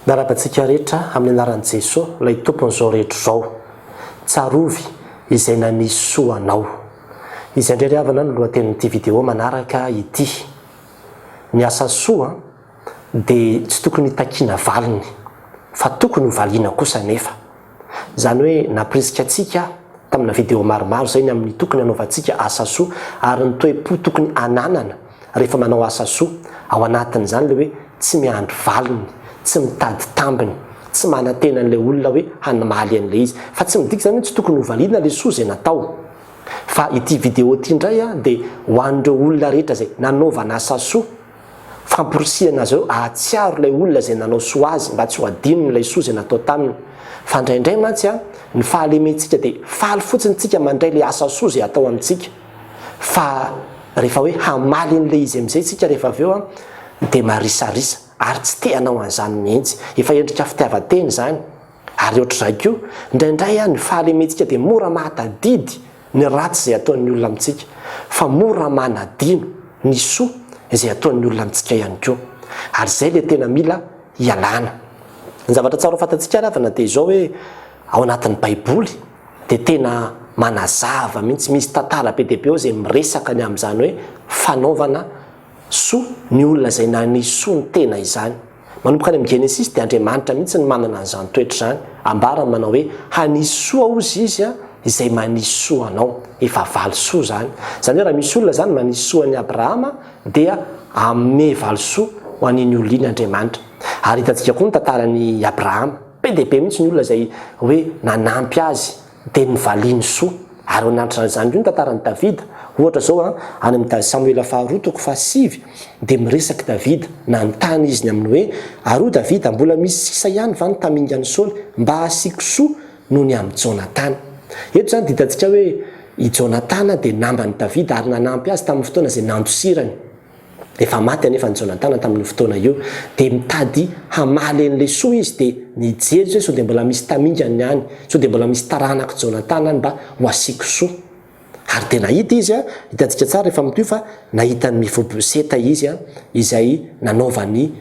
Miarahaba antsika rehetra amin'ny anaran'i Jesoa, ilay Tompon'izao rehetra izao. Tsarovy izay nanisy soa anao. Izay indray ry havana no lohatenin'ity vidéo manaraka ity. Ny asa soa dia tsy tokony hitakiana valiny, fa tokony ho valiana kosa anefa. Izany hoe nampirisika antsika tamina video maromaro izay ny amin'ny tokony hanaovantsika asa soa ary ny toe-po tokony hananana rehefa manao asa soa, ao anatin'izany ilay hoe tsy miandry valiny, tsy mitady tambiny, tsy manantena an'ilay olona hoe hanomaly an'ilay izy. Fa tsy midika izany hoe tsy tokony hovaliana ilay soa izay natao. Fa ity video ity indray dia ho an'ireo olona rehetra izay nanaovana asa soa, Famporisihana azy ireo hahatsiaro ilay olona izay nanao soa azy mba tsy ho adinony ilay soa izay natao taminy. Fa indraindray mantsy ny fahalementsika dia faly fotsiny tsika mandray ilay asa soa izay atao amintsika. Fa rehefa hoe hamaly an'ilay izy amin'izay tsika rehefa avy eo dia marisarisa ary tsy te hanao an'izany mihitsy. Efa endrika fitiavan-tena izany. Ary ohatr'izay koa, indraindray ny fahalementsika dia mora mahatadidy ny ratsy izay ataon'ny olona amintsika, fa mora manadino ny soa izay ataon'ny olona amintsika ihany koa. Ary izay ilay tena mila ialana. Ny zavatra tsara ho fantatsika ary havana dia izao hoe, ao anatin'ny Baiboly dia tena manazava mihitsy, misy tantara be dia be ao izay miresaka ny amin'izany hoe fanaovana soa ny olona izay nanisy soa ny tena izany. Manomboka any amin'ny Genesisy dia Andriamanitra mihitsy no manana an'izany toetra izany. Ambarany manao hoe, Hanisy soa hozy izy izay manisy soa anao. Efa valisoa izany. Izany hoe raha misy olona izany manisy soa an'i Abrahama dia hanome valisoa ho an'iny olona iny Andriamanitra. Ary hitantsika koa ny tantaran'i Abrahama. Be dia be mihitsy ny olona izay hoe nanampy azy. dia nivaliany soa. Ary anatrin'izany koa ny tantaran'i Davida. Ohatra izao, any amin'ny Samoela faharoa toko fahasivy, dia miresaka i Davida, nanontany izy ny amin'ny hoe, Ary hoy Davida, mbola misy sisa ihany va ny tamingan'i Saoly, mba hasiako soa noho ny amin'i Jonatana? Eto izany dia hitantsika hoe i Jonatana dia naman'i Davida ary nanampy azy tamin'ny fotoana izay nandosirany. Efa maty anefa ny Jonatana tamin'io fotoana io, dia mitady hamaly an'ilay soa izy, dia nijery izy hoe sao dia mbola misy tamingany any, sao dia mbola misy taranak'i Jonatana any mba ho asiako soa. Ary dia nahita izy, hitantsika tsara rehefa mitohy fa nahita an'i Mefiboseta izy, izay nanaovany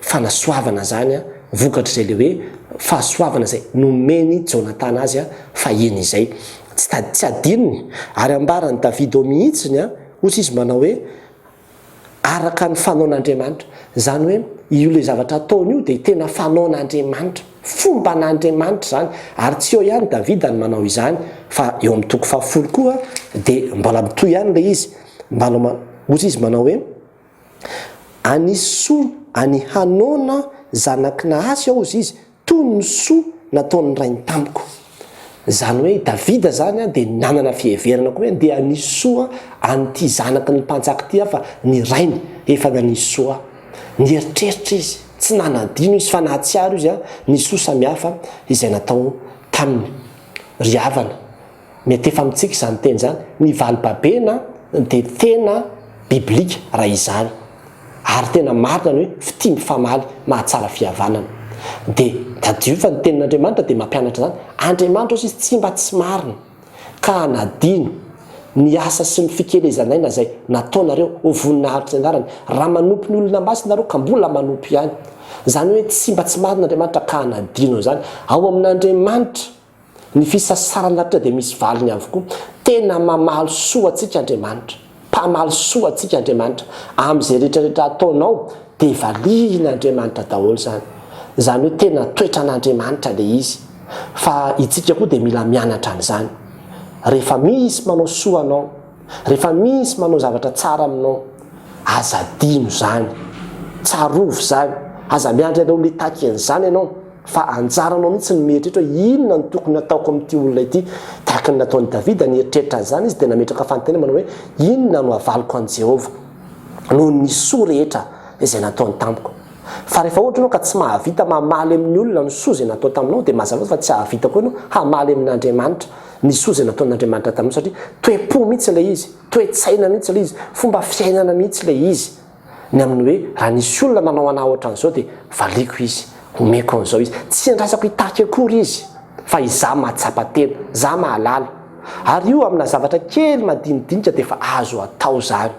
fanasoavana izany, vokatr'izay ilay hoe fahasoavana izay nomen'i Jonatana azy fahiny izay. Tsy tsy adinony, ary ambaran'i Davida ao mihitsiny, Hoy izy manao hoe, Araka ny fanaon'Andriamanitra. Izany hoe, io ilay zavatra ataony io dia tena fanaon'Andriamanitra. Fomban'Andriamanitra izany. Ary tsy eo ihany Davida no manao izany, fa eo amin'ny toko fahafolo koa dia mbola mitohy ihany ilay izy. Manao, hoy izy manao hoe, Anisoa an'i Hanona zanak'i Nahasy aho, hoy izy, Toy ny soa nataon'ny rainy tamiko. Izany hoe i Davida izany dia nanana fiheverana koa hoe ndeha hanisy soa an'ity zanaky ny mpanjaka ity aho fa ny rainy efa nanisy soa ahy. Nieritreritra izy, tsy nanadino izy fa nahatsiaro izy ny soa samihafa izay natao taminy. Ry havana, Miantefa amintsika izany teny izany. Ny valibabena dia tena biblika raha izany. Ary tena marina ny hoe fitia mifamaly mahatsara fihavanana. Dia tadidio fa ny tenin'Andriamanitra dia mampianatra izany. Andriamanitra hozy izy tsy mba tsy marina ka hanadino ny asa sy ny fikelezan'aina izay nataonareo ho voninahitry ny anarany. Raha manompo ny olona masina nareo ka mbola manompo ihany. Izany hoe tsy mba tsy marina Andriamanitra ka hanadino an'izany. Ao amin'Andriamanitra. Ny fisasarana rehetra dia misy valiny avokoa. Tena mamaly soa antsika Andriamanitra. Mpamaly soa antsika Andriamanitra. Amin'izay rehetra rehetra ataonao dia valihin'Andriamanitra daholo izany. Izany hoe tena toetran'Andriamanitra ilay izy. Fa itsika koa dia mila mianatra an'izany. Rehefa misy manao soa anao, rehefa misy manao zavatra tsara aminao, aza adino izany. Tsarovy izany. Aza miandry an'ireo mitaky an'izany ianao. Fa anjaranao mihitsy ny mieritreritra hoe inona no tokony hataoko amin'ity olona ity. Tahaka ny nataon'i Davida, nieritreritra an'izany izy dia nametraka fanontaniana manao hoe, Inona no havaliko an'i Jehovah noho ny soa rehetra izay nataony tamiko? Fa rehefa ohatra ianao ka tsy mahavita mamaly amin'ny olona ny soa izay natao taminao, dia mazava fa tsy hahavita koa ianao hamaly amin'Andriamanitra ny soa izay nataon'Andriamanitra taminao, satria toe-po mihitsy ilay izy, toe-tsaina mihitsy ilay izy, fomba fiainana mihitsy ilay izy. Ny amin'ny hoe raha nisy olona nanao anah ohatran'izao dia valiako izy, omeko an'izao izy. Tsy andrasako hitaky akory izy fa izaho mahatsapa tena, izaho mahalala. Ary io amina zavatra kely madinidinika dia efa azo atao izany.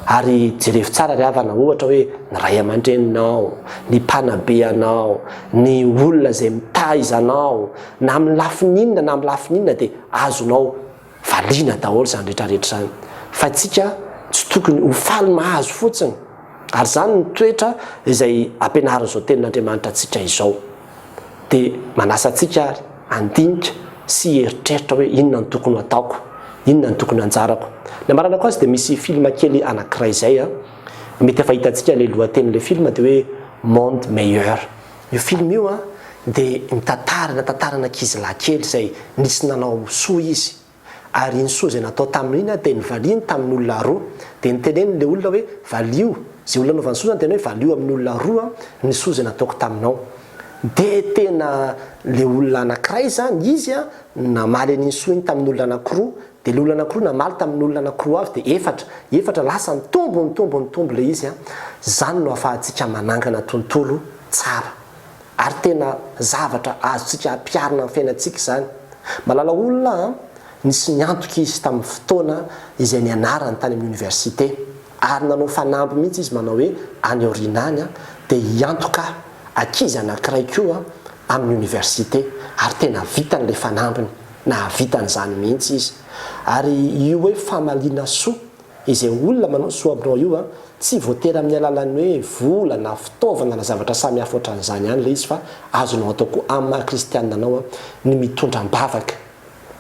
Ary jerevo tsara ry havana, ohatra hoe ny ray aman-dreninao, ny mpanabe anao, ny olona izay mitaiza anao, na amin'ny lafiny inona na amin'ny lafiny inona dia azonao valiana daholo izany rehetra rehetra izany. Fa isika tsy tokony ho faly mahazo fotsiny. Ary izany no toetra izay ampianarin'izao tenin'Andriamanitra antsika izao. Dia manasa antsika ary handinika sy hieritreritra hoe inona no tokony ho ataoko, inona no tokony anjarako. Ny hamaranako azy dia misy film kely anankiray izay an, mety efa hitantsika ilay lohatenin'ilay film dia hoe Monde Meilleur. Io film io an dia mitantara na tantarana ankizilahy kely izay nisy nanao soa izy Ary iny soa izay natao taminy iny dia novaliany tamin'ny olona roa. Dia noteneniny ilay olona hoe, Valio, izay olona nanaovany soa izany dia hoe, Valio amin'ny olona roa ny soa izay nataoko taminao. Dia tena ilay olona anankiray izany, izy namaly an'iny soa iny tamin'ny olona anankiroa, dia ilay olona anankiroa namaly tamin'ny olona anankiroa avy, dia efatra, efatra, lasa nitombo, nitombo, nitombo ilay izy. Izany no ahafahantsika manangana tontolo tsara. Ary tena zavatra azontsika ampiharina amin'ny fiainantsika izany. Malala olona an, nisy niantoka izy tamin'ny fotoana izay nianarany tany amin'ny oniversite. Ary nanao fanamby mihitsy izy manao hoe any aoriana any dia hiantoka ankizy anankiray koa amin'ny oniversite. Ary tena vitany ilay fanambiny. Nahavita an'izany mihitsy izy. Ary io hoe famaliana soa Izay olona manao soa aminao io an, tsy voatery amin'ny alalan'ny hoe vola na fitaovana na zavatra samihafa ohatran'izany ihany ilay izy fa azonao atao koa amin'ny maha kristianina anao an, ny mitondra am-bavaka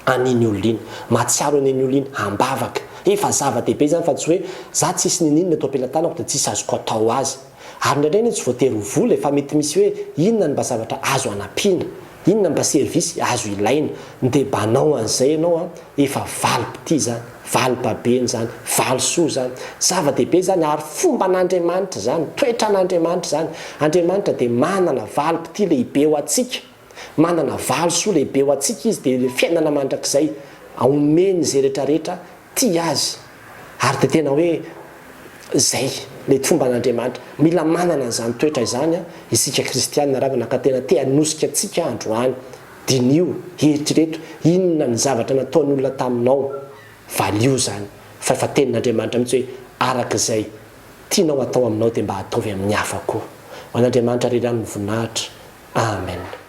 an'iny olona iny, mahatsiaro an'iny olona iny am-bavaka. Efa zava-dehibe izany fa tsy hoe za tsisy ninininona eto am-pelatanako dia tsisy azoko atao azy. Ary indraindray anie tsy voatery ho vola e, fa mety misy hoe inona no mba zavatra azo anampiana, inona mba service azo ilaina, dia banao an'izay ianao an, efa valim-pitia izany, valim-pabeny izany, valisoa izany. Zava-dehibe izany ary fomban'Andriamanitra izany, toetran'Andriamanitra izany. Andriamanitra dia manana valim-pitia lehibe ho antsika, manana valisoa lehibe ho antsika Izy, dia ilay fiainana mandrakizay omeny izay rehetrarehetra tia Azy. Ary dia tena hoe izay ilay fomban'Andriamanitra. Mila manana an'izany toetra izany isika kristiana ravana ka tena te hanosika antsika androany. Diniho, eritrereto, inona ny zavatra nataon'ny olona taminao, valio izany, fa efa tenin'Andriamanitra mihitsy hoe araka izay tianao hatao aminao dia mba ataovy amin'ny hafa koa. Ho an'Andriamanitra irery ihany ny voninahitra. Amen.